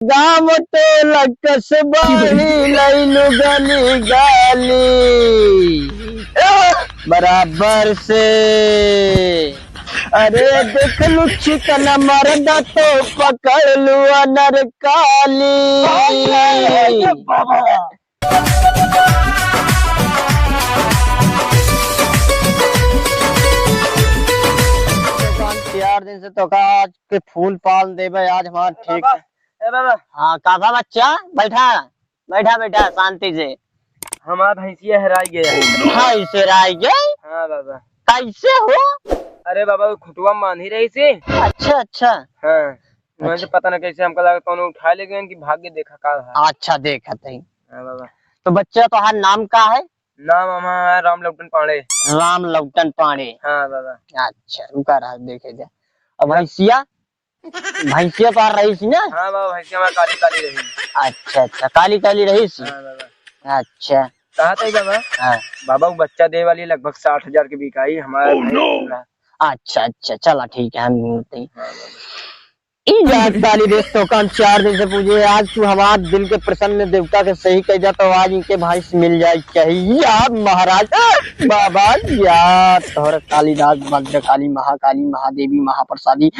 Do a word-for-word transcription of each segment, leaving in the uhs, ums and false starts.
गाँव टोला कस्बा ही लैलू गली गली बराबर से। अरे देख लू चिकन मरदा तो पकड़ लू अनरकाली। चार दिन से तोका आज के फूल पान देबे, आज हमार ठीक बाबा, है। ए बाबा। हाँ, का बा बच्चा? बैठा, बैठा, बैठा, शांति से। हमार भैंसिया हेराई गया है। भैंस हेराई गई? हाँ बाबा। कैसे हो? अरे बाबा, वो खुटवा में बांधी रही थी। अच्छा, अच्छा। हाँ, वहीं से अच्छा। पता ना कैसे हमका लगा कौनो उठा ले गए कि भाग के देखा का है। अच्छा, देखत है। हाँ बाबा। तो बच्चा, तोहार नाम का है? नाम हमारा राम लौटन पांडे। राम लौटन पांडे। हाँ बाबा। अच्छा, रुका रहा, देखे जा। अब भैंसिया, भैंसिया तो आ रही थी ना? हाँ बाबा, भैंसिया हमारा काली काली रही। अच्छा, अच्छा, काली काली रही थी। हाँ बाबा। अच्छा। कहा था बाबा? हाँ। बाबा, वो बच्चा दे वाली लगभग साठ हजार के बिकाई हमारा। Oh, no। अच्छा, अच्छा, चला ठीक है, हम ढूंढते हैं। हाँ बाबा। ई जात काली देश तो काम चार दिन से पूजे, आज तू हमार दिल के प्रसन्न देवता के सही कह जा, तो आज इनके भैंस मिल जाए चाहिए। या महाराज, ए, बाबा, या तोहर कालिदास, भद्रकाली, महाकाली, महादेवी, महाप्रसादी,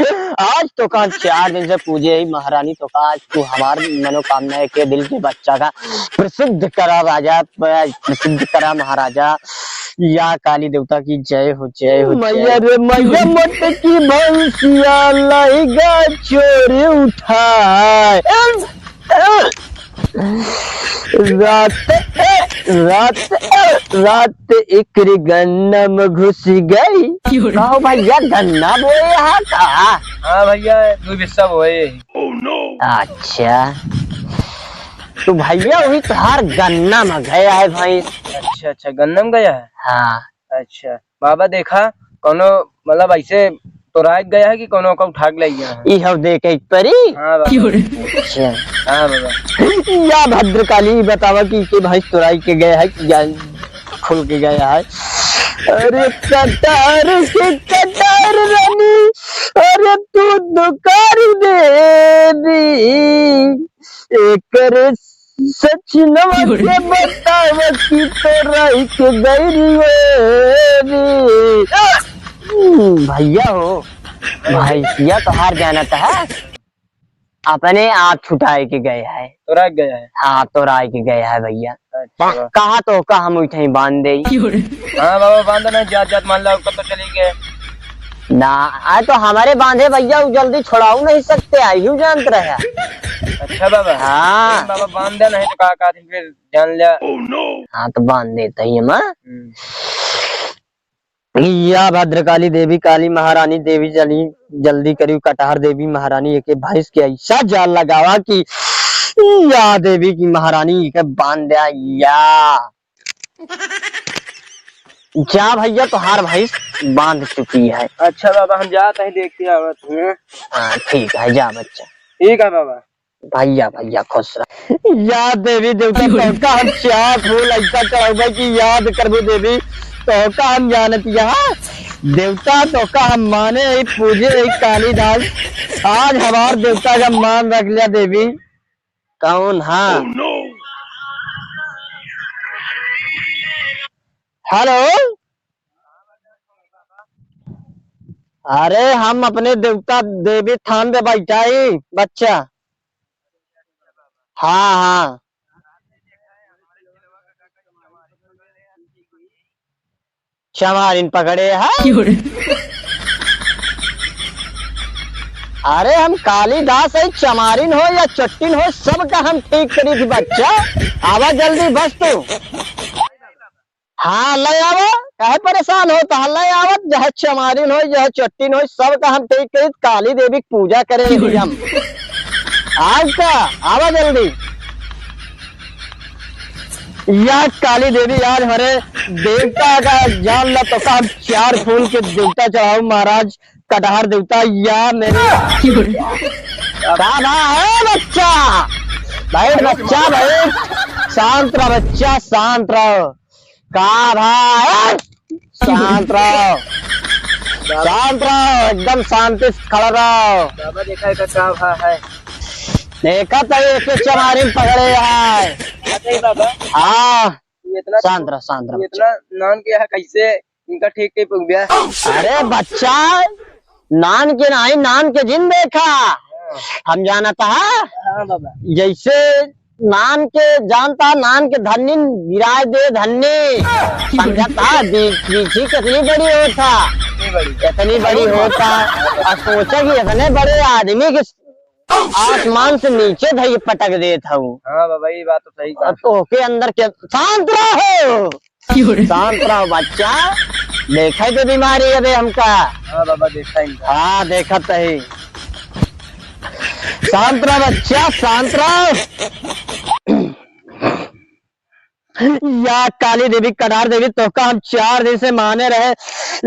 आज तो काम चार दिन से पूजे ही महारानी, तो का आज तू हमार मनोकामना के दिल के बच्चा का प्रसिद्ध करा राजा, प्रसिद्ध करा महाराजा। या काली देवता की जय हो, जय हो, जय। मैया रे मैया, मोटकी भैंसिया लइगा चोरी उठाए। रात, रात, रात एकरी गन्ना में घुस गई। क्यों रे? कहो भैया, गन्ना बोए हा का? हाँ भैया, दो बिस्सा बोए। अच्छा, तो भैया वही तोहार गन्ना में गया है भैंस। अच्छा, अच्छा, गन्ना में गया है? हाँ। अच्छा बाबा, देखा कौनो मतलब ऐसे तोराई गया है कि कौनो का उठा के ले गया है? ई हम देखे एक परी। हाँ बाबा। क्यों रे? अच्छा। हाँ बाबा। या भद्रकाली बतावा कि के भैंस तोराई के गया है कि या खुल के गया है? अरे कटार के कटार रानी, अरे तू दुकार दे दी। एकर सचिनवा के बतावा कि तोराई के गइल रे। हम्म, भैया हो, भैंसिया तोहार जानत है, अपने आप छुटाए के गए है। तोराई के गए है? हाँ, तोराई के गए है भैया। अच्छा। कहा तो का हम उठे बांध दे। हाँ बाबा, बांध ना, जात जात मान लो कब तो चली गए। ना, आए तो हमारे बांधे भैया, वो जल्दी छोड़ाऊ नहीं सकते, आई हूँ जानत रहे। अच्छा बाबा। हाँ। बाबा बांध दे, नहीं तो का, का फिर जान लिया। हाँ, तो बांध देते ही हम, हाँ? हम्म। या भद्रकाली देवी, काली महारानी देवी, जल्दी, जल्दी करियो, कटहर देवी महारानी, एके भैंस के ऐसा जाल लगावा कि या देवी की महारानी के बांध द्या। या जा भैया, तोहार भैंस बांध चुकी है। अच्छा बाबा, हम जात हैं, देख के आवत हैं। हाँ, ठीक है, जा बच्चा। ठीक है बाबा। भैया, भैया, खुश रह। या देवी देवता, तोहका हम चार फूल ऐसा चढ़ावे कि याद करबू देवी, तोहका हम जानत यहाँ देवता, तोहका हम माने ही, पूजे ही कालिदास। आज हमार देवता का मान रख लिया देवी। कौन? हाँ। हेलो, अरे हम अपने देवता देवी थान पे बैठा ही बच्चा। हाँ, हाँ। चमारिन पकड़े है। अरे हम कालिदास है, चमारिन हो या चट्टिन हो, सबका हम ठीक करी थी बच्चा। आवा जल्दी बस तू। हाँ, ले आवा, काहे परेशान हो? तो ले आवा, चाहे चमारिन हो, चाहे चट्टिन हो, सबका हम ठीक करी, काली देवी की पूजा करे ही हम। आओ का, आवा जल्दी। या काली देवी, आज हमारे देवता का जान ला, तोहका हम चार फूल के देवता चढ़ाओ महाराज, कटहर देवता, या मेरे। का भा है बच्चा? बैठ बच्चा, बैठ। शांत रह बच्चा, शांत रह। का भा है? शांत रहो, शांत रहो, एकदम शांति से खड़ा रहो। बाबा देखा है का, का भा है? देखा तो एक एक चमारी में पकड़े है। अरे बाबा। हाँ। ये इतना, शांत रह, शांत रह ये बच्चा। इतना नान के यहाँ कैसे इनका ठीक के पुगब्या? अरे बच्चा, नान के नाई, नान के जिन देखा। हम जानत हा। हाँ बाबा। जैसे नान के जानता, नान के धन्नी गिराए दे धन्नी। समझत हा, बी-, बीछी कितनी बड़ी होता। इतनी बड़ी। इतनी बड़ी होता। और सोचा कि इतने बड़े आदमी के आसमान से नीचे धई पटक देत हऊ। हाँ बाबा, ये बात तो सही कहा। अब तोहके अंदर के, शांत रहो। क्यों रे? शांत रहो बच्चा, देखे दे बीमारी अबे हमका। हाँ बाबा, देखा इनका। हाँ, देखत ही। शांत रहो बच्चा, शांत रहो। या काली देवी, कटार देवी, तोहका हम चार दिन से माने रहे।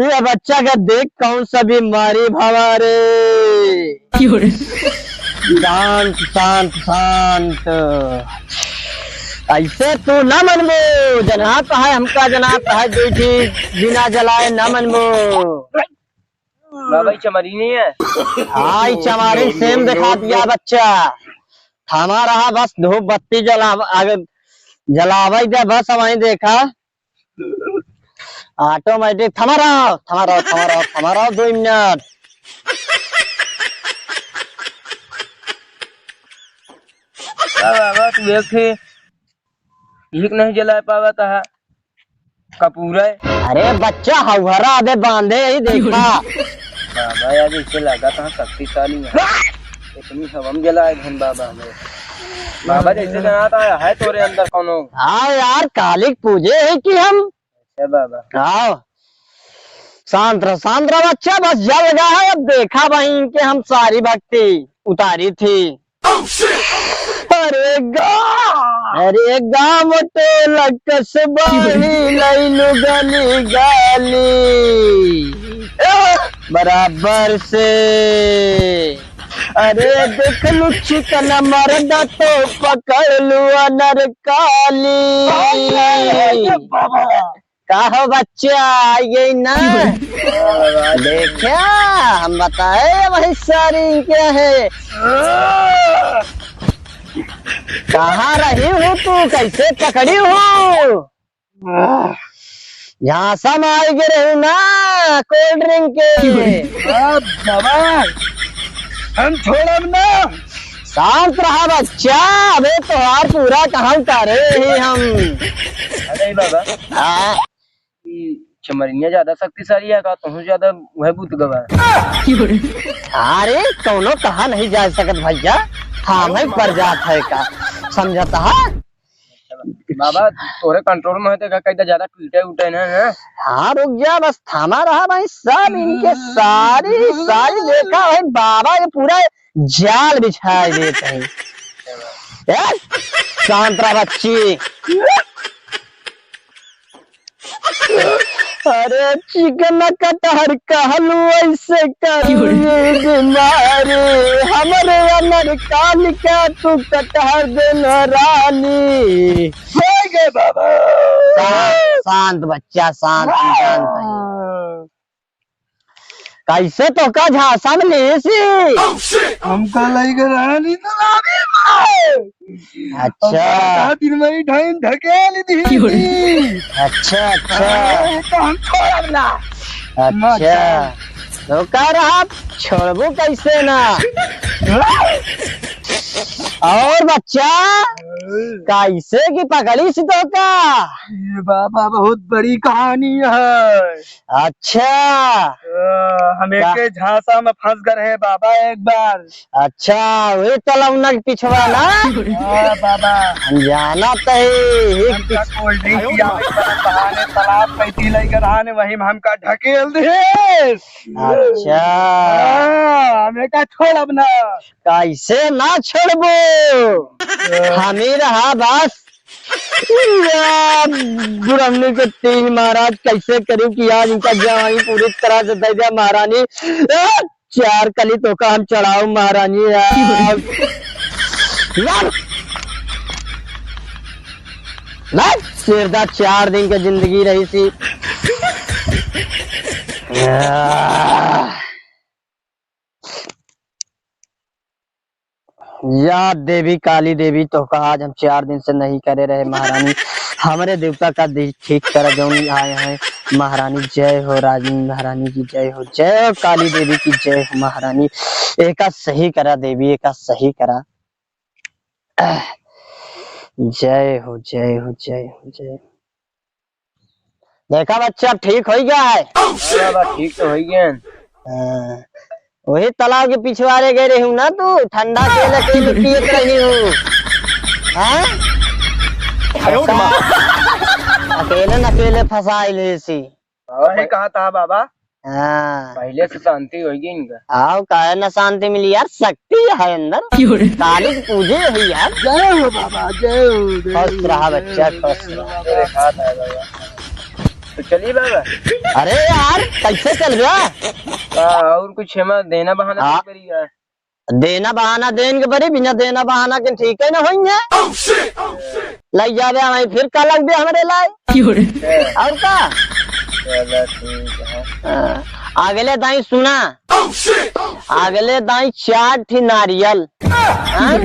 ये बच्चा का देख कौन सा बीमारी भवा रे। क्यों रे? शांत, शांत, शांत। ऐसे तू ना मनबो, जनात है हमका, जनात है, बैठी बिना जलाए ना मनबो। बाबा, ई चमारी नहीं है? हाँ, ई चमारी सेम दिखा दिया बच्चा। थामा रहा बस, धूप बत्ती जला, आगे जलावे दे बस, वहीं देखा। Automatic, थमा रहो, थमा रहो, थमा रहो, थमा रहो, दो मिनट। का बाबा, तू एक ठे ठीक नहीं जला पावत है, कपूर है। अरे बच्चा, हौहरा अबे बांधे, यही देखा। बाबा यार, इसे लगा था शक्तिशाली है। इतनी हवा में जलाए घन बाबा हमें। बाबा जैसे जनाता है, है तोरे अंदर कौनो। हाँ यार, कालिक पूजे है कि हम। अच्छा बाबा। हाँ। शांत रह, शांत रह बच्चा, बस जल गया है, अब देखा वहीं इनके हम सारी भक्ति उतारी थी। अरे गा-, अरे गाँव टोला कस्बा ही लैलू गली गली। बराबर से। अरे देख लू चिकन मरदा तो पकड़ लू अनरकाली। अरे बाबा। का हो बच्चा, आई गई ना? देखा, हम बताए वही सारी क्या है। कहाँ रही हो तू, कैसे पकड़ी हो? झांसा में आई गे रही ना cold drink के। अब बाबा, हम छोड़ब ना। शांत रहा बच्चा, अबे तोहार पूरा कहाँ उतारे ही हम। अरे बाबा, हाँ। ई चमरिया ज्यादा शक्तिशाली है का? तुहसे ज्यादा वह भूत गवा। अरे कौनो कहा नहीं जा सकत भैया, थामे पर जात है का, समझत हा? बाबा, तोरे control में है तो का, कहीं ज्यादा टूटे उठे ना, हैं? हाँ, रुक जा, बस थामा रहा भाई, सब इनके सारी, सारी देखा भाई, बाबा के पूरा जाल बिछाए देत है। ए, शांत रह बच्ची। अरे चिकन कटहर कहलू ऐसे करी बीमारी, हमरे अनर कालिका तू कटहर देन रानी। जय जय बाबा। शांत, शांत बच्चा, शांत, शांत है। कैसे तोका झांसा में लेसी? हमका लइके रानी तो रानी माँ। अच्छा। हम दिन में ही ढाइन ढकेल दी। अच्छा, अच्छा। अरे, तो हम छोड़ब ना। अच्छा। तो कह रहा, छोड़बू कैसे ना? और बच्चा, कैसे की पकड़ी सी तोका? ये बाबा, बहुत बड़ी कहानी है। अच्छा। अ, हम का- एके झांसा में फंस गए रहे बाबा एक बार। अच्छा, वही तलौना के पिछवा ना? हाँ बाबा। हम जानत ही। हमका cold drink पियावे के बहाने तालाब पैती लइके रहने, वही में हमका ढकेल दे। अच्छा। हाँ, हम एका छोड़ब ना। कैसे ना छोड़बो? हाँ। हम ही रहा बस। या बुढ़मनी के तीन महाराज कैसे करी कि आज इनका जवानी पूरी तरह से दे दिया महारानी। ए, चार कली तोका हम चढ़ाऊ महारानी यार। यार, यार, शेरदा चार दिन के जिंदगी रही सी। आह। या देवी काली देवी, तोहका आज हम चार दिन से नहीं करे रहे महारानी, हमरे देवता का दि-, ठीक करा जौन आए हैं महारानी। जय हो राजनी महारानी की, जय हो, जय हो काली देवी की, जय हो महारानी। एका सही करा देवी, एका सही करा। जय हो, जय हो, जय हो, जय हो। देखा बच्चा, अब ठीक होइ गया है। हाँ बाबा, ठीक तो होइ गया है। हाँ, वही तालाब के पिछवारे गए रही हूँ ना तू, ठंडा केले केले पियत रही हूँ। हाँ? अकेले न अकेले फंसाइल है इसी। वही कहा था बाबा। हाँ। पहिले से शांति होइगी इनका। आओ, काहे ना शांति मिली यार, शक्ति है अंदर। काली की पूजे है यार। जय हो बाबा, जय हो, जय हो, खुश रहा बच्चा, खुश रहा। अरे, हाथ आया बाबा। तो चलिए बाबा। अरे यार, कैसे चल गया? का और कुछ हमें देना बहाना हाँ। तो करिए। देना बहाना देन के पड़ी, बिना देना बहाना के ठीक है ना होइए। लई जाबे हमें फिर का लगबे हमरे लाए। और का? चलो ठीक है। हाँ, अगले दाई सुना, अगले दाई चार ठी नारियल, हाँ?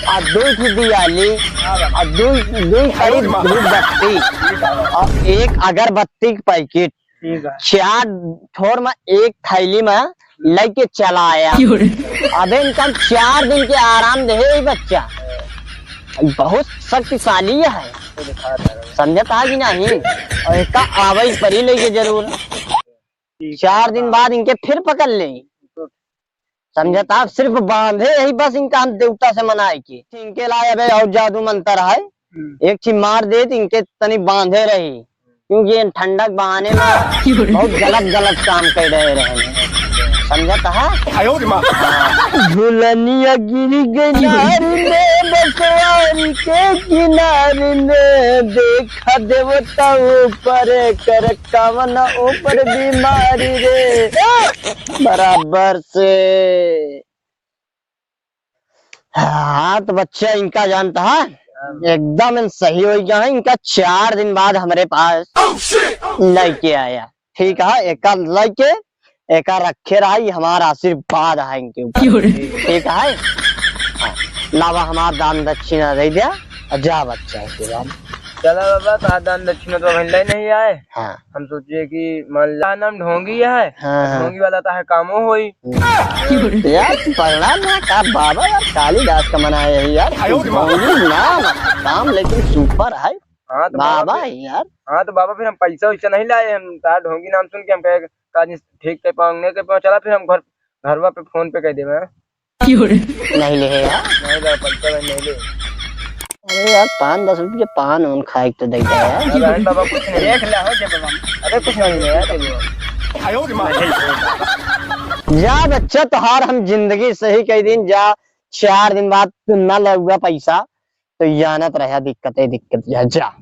आ दो ठी दियाली, आ दो, दो कड़ी धूप बत्ती, और एक अगरबत्ती के पैकेट। ठीक है। चार ठोर में एक थैली में लेके चला आया। अबे इनका हम चार दिन के आराम दे ही बच्चा, बहुत शक्तिशाली है, समझत है कि नहीं? और इसका आवे परी लेके जरूर। चार दिन बाद इनके फिर पकड़ ले। समझत आप, सिर्फ बांधे यही बस इनका हम देवता से मनाए के। इनके लाए अबे और जादू मंत्र है, हम्म। एक ठी मार दे तो इनके तनी बांधे रही, क्योंकि ये ठंडक बहाने में बहुत गलत गलत काम कर रहे रहे। समझत है? आयो रे माँ। झुलनिया गिर गई नारी में, बसवारी के किनारे में, देखा देवता ऊपर कर कवन ऊपर बीमारी रे। बराबर से। हाँ, तो बच्चा इनका जानता है, हाँ। एकदम इन सही हो गया है। इनका चार दिन बाद हमरे पास लेके आया, ठीक है, एका लेके एका रखे रहा, ये हमारा आशीर्वाद है इनके ऊपर, ठीक है। हाँ, लावा हमार दान दक्षिणा दे दिया, और जा बच्चा के बाद। चला बाबा, तो दान दक्षिणा तो हम ले नहीं आए। हाँ। हम सोचे कि मान ला नाम ढोंगी है, हाँ, हाँ। ढोंगी वाला तो है कामो होई। हम्म। यार, तू पगला ना का बाबा, यार, कालिदास का मनाए है यार। आयो रे बाबा। ढोंगी नाम, काम लेकिन सुपर है। हाँ, तो बाबा बाबा फिर, यार। हाँ, तो बाबा फिर हम पैसा वैसा नहीं लाए, हम तार ढोंगी नाम सुन के हम कहे, "काजी ठीक कर पाऊँ, नहीं कर पाऊँ, चला फिर हम घर, घरवा पे फोन पे कह देवे।" नहीं ले यार। नहीं ला, पैसा नहीं ले। अरे यार, पाँच दस रुपये पान उन खाए तो दे दे यार। अरे बाबा, कुछ नहीं। देख ले, हो जाए बाबा। अरे कुछ नहीं ले यार, दे दो। जा बच्चा, तोहार हम जिंदगी सही कह दिन, जा, चार दिन बाद तू ना लौआ पैसा, तो जानत रहा दिक्कत है, दिक्कत है, जा।